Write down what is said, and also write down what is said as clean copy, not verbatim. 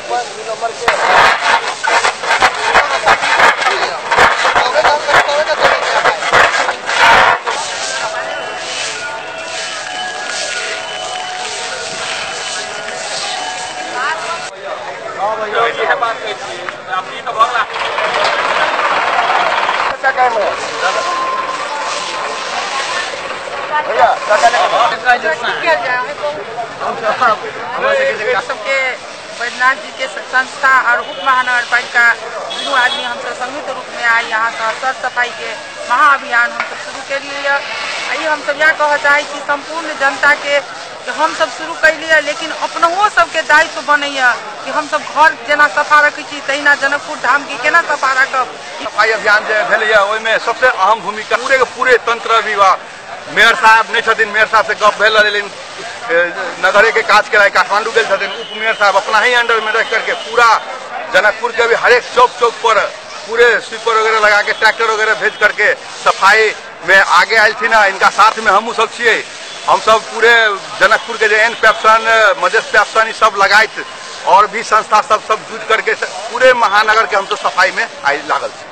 2 number के सबके बैद्यनाथ जी के संस्था और उप महानगर पालिका दुनू आदमी हमसब संयुक्त रूप में आइ यहाँ से सर सफाई के महाअभियान हमसब शुरू केलिए। आई हमसब इएह कहऽ चाहै छी सम्पूर्ण जनता के कि हमसब शुरू कैलिए, लेकिन अपनहो सबके दायित्व बनैया कि हमसब घर जेना सफा रखै छी तहिना जनकपुर धाम के केना सफा राखब। सफाई अभियान जे भेलैया ओहिमे सबसे अहम भूमिका पूरे के पूरे तंत्र विवाह मेयर साहब नहीं छथिन, मेयर साहब से गप भेल, लेकिन नगरे के काज के लिए काठमांडू गेल छथिन। उप मेयर साहब अपना ही अंडर में रख करके पूरा जनकपुर के अभी हरेक चौक चौक पर पूरे स्वीपर वगैरह लगा के ट्रैक्टर वगैरह भेज करके सफाई में आगे आयल थी ना। इनका साथ में हमू सब छियै, हम सब पूरे जनकपुर के जे एन पैप्सन मजेश पैप्सन ई सब लगाइत और भी संस्था सब सब जुट करके पूरे महानगर के हम सब सफाई में आइ लागल छी।